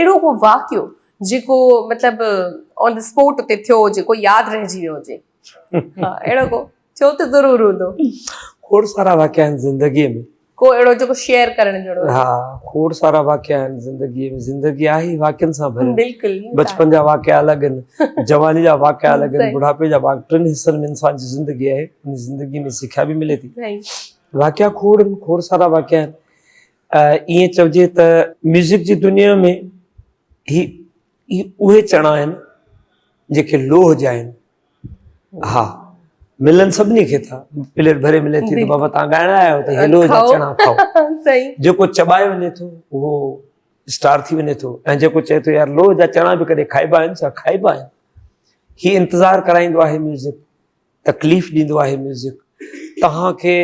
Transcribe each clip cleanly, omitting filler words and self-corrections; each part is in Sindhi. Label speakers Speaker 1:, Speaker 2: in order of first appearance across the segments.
Speaker 1: اهڙو ڪو واقعو جيڪو مطلب آن the spot اتي ٿيو هجي، ڪو ياد رهجي ويو هجي؟ ها اهڙو ڪو ٿيو ته ضرور هوندو.
Speaker 2: کوڙ سارا واقعا آهن زندگيء ۾.
Speaker 1: ڪو اهڙو جيڪو شيئر ڪرڻ جهڙو هجي.
Speaker 2: ها کوڙ سارا واقعا آهن زندگيء ۾، زندگي آهي ئي واقعن سان ڀريل.
Speaker 1: بلڪل.
Speaker 2: بچپن جا واقعا الڳ آهن، جواني جا واقعا الڳ آهن، ٻڍاپي جا واقعا، ٽن حصن ۾ انسان جي زندگي آهي، ان زندگي ۾ سکيا به ملي ٿي. واقعا کوڙ آهن، کوڙ سارا واقعا آهن. ائين چئجي ته ميوزڪ جي دنيا ۾ هي اهي چڻا آهن جيڪي لوهه جا آهن. ها ملن سڀني کي ٿا، پليٽ ڀري ملي ٿي ته بابا تان ڳائڻ آيا آهيو ته هي لوهه جا چڻا کائو. جيڪو چٻائي وڃي ٿو اهو اسٽار ٿي وڃي ٿو ۽ جيڪو چئي ٿو يار لوهه جا چڻا به ڪڏهن کائبا آهن ڇا، کائبا آهن. هي انتظار ڪرائيندو آهي ميوزڪ، تڪليف ڏيندو آهي ميوزڪ، توهان کي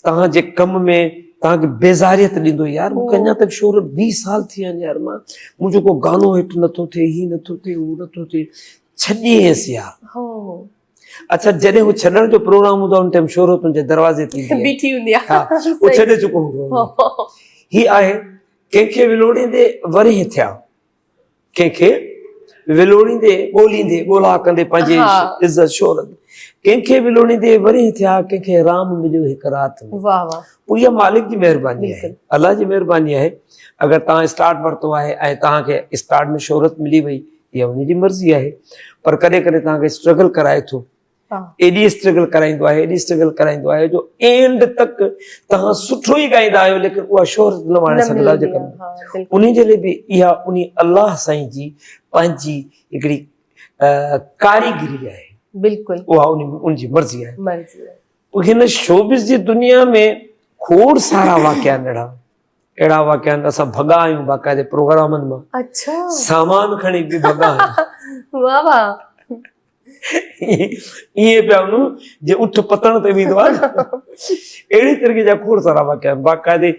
Speaker 2: توهان جي ڪم ۾ توهان کي بيزاريت ڏيندو يار مون کي اڃا تائين شهرت 20 سال ٿي ويا آهن يار مان منهنجو ڪو گانو هٽ نٿو ٿئي هي نٿو ٿئي هو نٿو ٿئي ڇڏينس يار. اڇا جڏهن هو ڇڏڻ جو پروگرام هوندو آهي ان ٽائيم شهرت ان جي دروازي تي ايندي آهي
Speaker 1: بيٺي هوندي آهي.
Speaker 2: ها هو ڇڏي چڪو هوندو آهي. هي آهي ڪنهن کي ولوڙيندي ورهيه ٿيا. ڪنهن کي ولوڙيندي ڳوليندي ڳولا ڪندي پنهنجي عزت شهرت ڪنهن کي ولوڙيندي ورهيه ٿيا ڪنهن کي رام مليو هڪ رات ۾.
Speaker 1: واهه واهه.
Speaker 2: پوء اها مالڪ جي مهرباني آهي الله جي مهرباني آهي اگر توهان اسٽارٽ ورتو آهي ۽ توهان کي اسٽارٽ ۾ شهرت ملي وئي اها ان جي مرضي آهي پر ڪڏهن ڪڏهن توهان کي اسٽرگل ڪرائي ٿو ايڏي اسٽرگل ڪرائيندو آهي ايڏي اسٽرگل ڪرائيندو آهي جو اينڊ تڪ توهان سٺو ئي ڳائيندا آهيو ليڪن اها شهرت نه ماڻي سگهندا آهيو جيڪا ان جي لاء به اها ان الله سائين جي پنهنجي هڪڙي ڪاريگري آهي
Speaker 1: بلڪل
Speaker 2: اها ان جي مرضي آهي
Speaker 1: مرضي آهي.
Speaker 2: هن شوبز جي دنيا ۾ کوڙ سارا واقعا آهن اهڙا اهڙا واقعا آهن اسان ڀڳا آهيون باقاعدي پروگرامن مان
Speaker 1: اڇا
Speaker 2: سامان کڻي به ڀڳا آهيون.
Speaker 1: واھ واھ.
Speaker 2: ائين پيا وڃون جي اٺ پتڻ تي ويندو آهي نه اهڙي طريقي جا کوڙ سارا واقعا آهن باقاعدي.